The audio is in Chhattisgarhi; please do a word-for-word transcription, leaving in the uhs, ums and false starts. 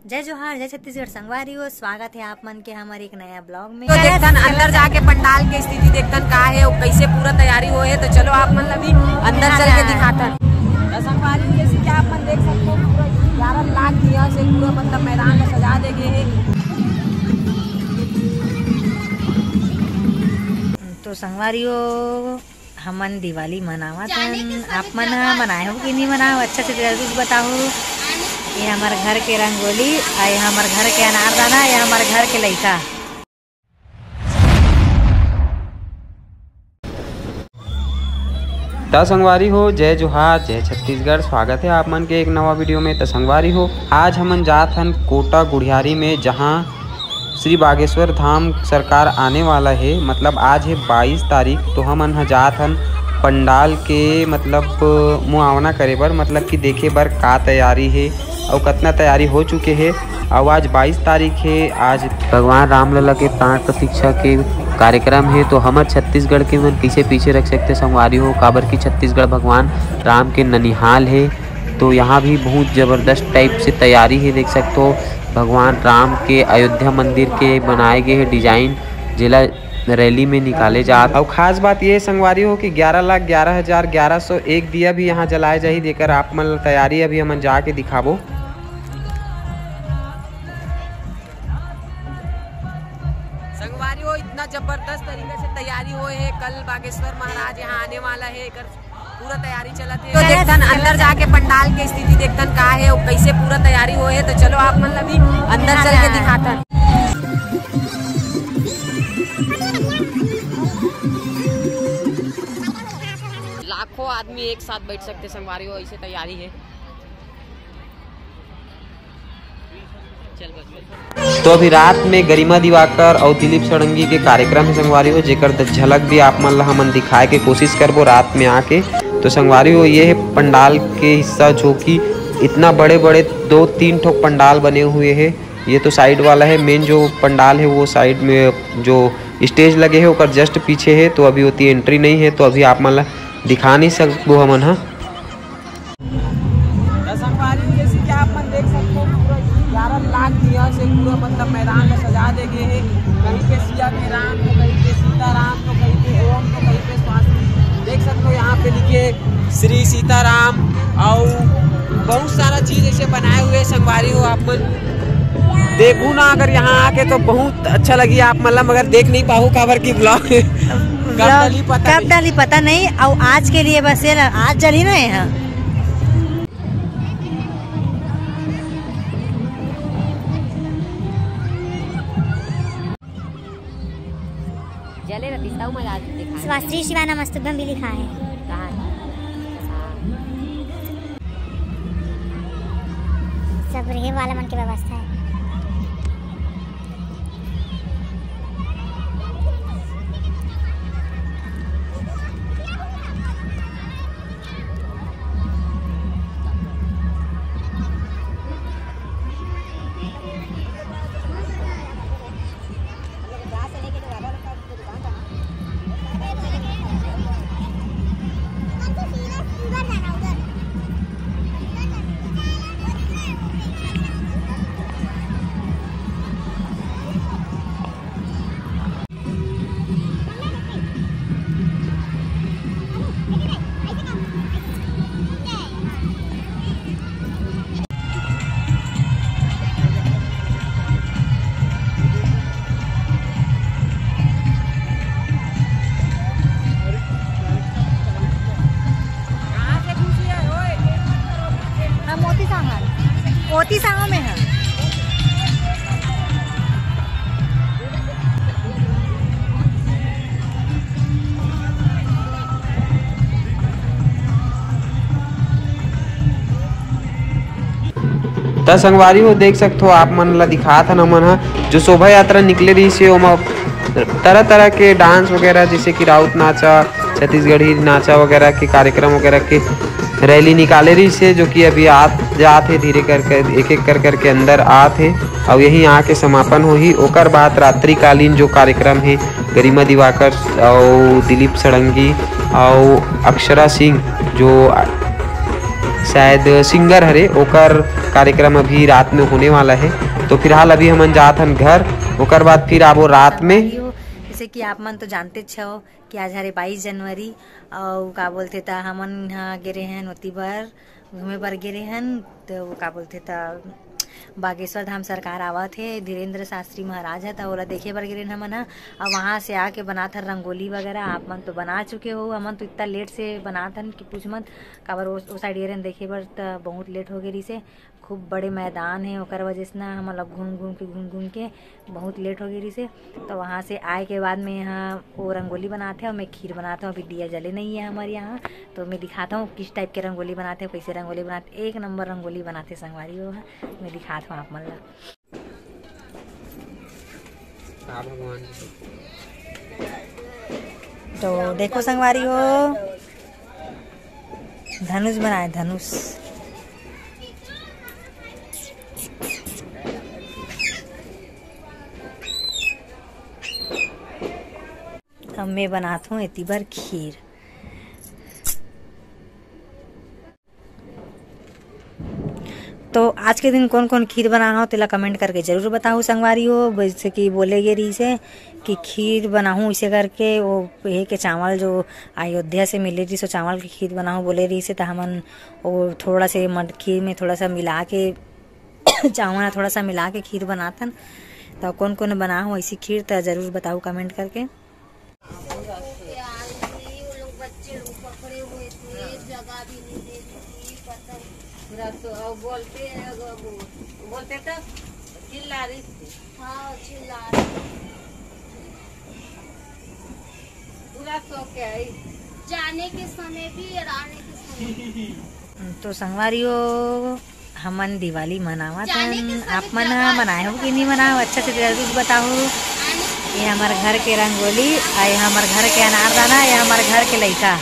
जय जोहार, जय छत्तीसगढ़ संगवारी हो, स्वागत है आप मन के हमर एक नया ब्लॉग में। तो देखथन अंदर जाके पंडाल के स्थिति देखथन का है, कैसे पूरा तैयारी हो है। तो चलो आप मन ला भी अंदर चल के दिखाथन। तो संगवारी हो, जैसे कि आप मन देख सकते हो, पूरा ग्यारह लाख दिया से पूरा मतलब मैदान ला सजा दे गए है। तो संगवारी हो, हमन दिवाली मनावत हन। आप मन ह मनाए हो कि नहीं मनाए हो, अच्छा से जरूर बताओ। ये हमर घर के रंगोली, आ ये हमर घर के अनारदाना, ये हमर घर के लइका। त संगवारी हो, जय जोहार, जय छत्तीसगढ़, स्वागत है आप मन के एक नवा वीडियो में। त संगवारी हो, आज हमन जात हन कोटा गुढ़ियारी में, जहाँ श्री बागेश्वर धाम सरकार आने वाला है, मतलब आज है बाईस तारीख। तो हमन ह जात हन पंडाल के मतलब मुआवना करे बर, मतलब कि देखे बर का तैयारी है और कितना तैयारी हो चुके है। और आज बाईस तारीख है, आज भगवान रामलला के प्राण प्रतिष्ठा के कार्यक्रम है। तो हमर छत्तीसगढ़ के मन कैसे पीछे रख सकते संगवारी हो, काबर कि छत्तीसगढ़ भगवान राम के ननिहाल है। तो यहाँ भी बहुत जबरदस्त टाइप से तैयारी है, देख सकते हो भगवान राम के अयोध्या मंदिर के बनाए गए है डिजाइन, जेला रैली में निकाले जात। और खास बात ये संगवारी हो कि ग्यारह लाख ग्यारह हजार ग्यारह सौ एक दिया भी यहाँ जलाए जाही, जेकर आप मन ला तैयारी अभी हमन जाके दिखाबो। संगवारी हो, इतना जबरदस्त तरीका से तैयारी होए है। कल बागेश्वर महाराज यहाँ आने वाला है, एकर पूरा तैयारी चलत है। तो देखथन अंदर जाके पंडाल के स्थिति देखथन का है, कैसे पूरा तैयारी होए है। तो चलो आप मन ला भी अंदर चल के दिखाथन। लाखों आदमी एक साथ बैठ सकते संगवारी हो, ऐसे तैयारी है। तो अभी रात में गरिमा दिवाकर और दिलीप षडंगी के कार्यक्रम है संगवारी हो, जेकर द-, झलक भी आप मन ला हमन दिखाए के कोशिश करबो रात में आके। तो संगवारी हो, ये है पंडाल के हिस्सा, जो कि इतना बड़े बड़े दो तीन ठो पंडाल बने हुए है। ये तो साइड वाला है, मेन जो पंडाल है वो साइड में जो स्टेज लगे है ओकर जस्ट पीछे है। तो अभी ओती एंट्री नहीं है, तो अभी आप मन ला दिखा नहीं सकबो हमन हा। तो संगवारी हो, जैसे कि आप मन देख सकते हो, पूरा ग्यारह लाख दिया से पूरा मतलब मैदान ला सजा दे गए है। कहीं पे सिया के राम, तो कहीं पे सीता राम, तो कहीं पे ओम, तो कहीं पे स्वास्तिक। देख सकते हो यहाँ पे लिखे श्री सीताराम और बहुत सारा चीज ऐसे बनाए हुए संगवारी हो। आप मन देखू ना, अगर यहाँ आके तो बहुत अच्छा लगी आप मन ला, मगर देख नहीं पाहू काबर की ब्लॉग कब डाली पता कब नहीं। डाली पता नहीं। और आज के लिए बस ये ला-, आज जली ना है। जले रतिस, तऊ मजा आती दिखाए। स्वास्त्री शिवाय नमस्तुभ्यं भी लिखा है। कहाँ? हाँ। सब रहे वाला मन के व्यवस्था है। हाँ, मोती साहू, मोती साहू में है। त संगवारी हो, देख सकथो, आप मन ला दिखात हन हमन ह, जो शोभा यात्रा निकले रहिस हे, ओमा तरह-तरह के डांस वगैरह, जैसे कि राउत नाचा, छत्तीसगढ़ी नाचा वगैरह के कार्यक्रम वगैरह के रैली निकाले रहिस हे, जो कि अभी आत जात हे, धीरे कर कर, एक-एक कर कर के अंदर आत हे, अउ यहीं आके समापन होही। ओकर बाद रात्रिकालीन जो कार्यक्रम हे, गरिमा दिवाकर अउ दिलीप षडंगी अउ अक्षरा सिंह, जो शायद सिंगर हरे, ओकर कार्यक्रम अभी रात में होने वाला है। तो फिलहाल अभी हमन जात हन घर, ओकर बाद फिर आबो रात में। जैसे कि आप मन तो जानते छो कि आज हरे बाईस जनवरी, अउ का बोलथे त हमन ह गे रेहन ओती बर, घूमे बर गे रेहन, तो का बोलथे त बागेश्वर धाम सरकार आवत हे, धीरेंद्र शास्त्री महाराज ह, त ओला देखे बर गे रेहन हमन ह। अब वहाँ से आके बनात हन रंगोली वगैरह। आप मन तो बना चुके हो, हमन तो इतना लेट से बनात हन कि पूछ मत, काबर ओ, ओ साइड गे रेहन देखे बर, त बहुत लेट हो गे रिहिसे। खूब बड़े मैदान हे, ओकर वजह से ना हमन ला घूम घूम के, घूम घूम के बहुत लेट हो गे रिहिसे। तो वहाँ से आए के बाद में यहाँ वो रंगोली बनात हे और मैं खीर बनात हूँ। अभी दिया जले नहीं है हमारे यहाँ, तो मैं दिखाता हूँ किस टाइप के रंगोली बनाते हैं, कैसे रंगोली बनाते, एक नंबर रंगोली बनाते संगवारी हो। मैं दिखाता हूँ आप मन ला। हाँ भगवान जी। तो देखो संगवारी हो, धनुष बनाए, धनुष। अब मैं बनात हूँ एती बर खीर। तो आज के दिन कौन कौन खीर बनाना हो, तेला कमेंट करके जरूर बताओ संगवारी हो। जैसे कि बोले गे रहिसे कि खीर बनाहूँ, इसे करके वो ये के चावल जो अयोध्या से मिले रहिसे, चावल की खीर बनाहूँ बोले रहिसे, तो हमन वो थोड़ा से मट खीर में थोड़ा सा मिला के चावल थोड़ा सा मिला के खीर बनाथन। तो कौन कौन बनाहूँ ऐसी खीर, तो जरूर बताओ कमेंट करके। के आ रही थी, वो लोग बच्चे लोग पकड़े हुए थे, जगह भी नहीं दे रही थी, पता नहीं। पूरा तो, और बोलते, बोलते तो चिल्ला रही थी। हाँ, चिल्ला रही थी। पूरा सो के आई। जाने के समय भी और आने के समय भी। तो संगवारी हो, हमन दिवाली मनावत हन। आप मन ह मनाए हो कि नहीं मनाए हो, अच्छा से जरूर बताओ। ये हमर घर के रंगोली, आ ये हमर घर के अनारदाना, ये हमर घर के लइका।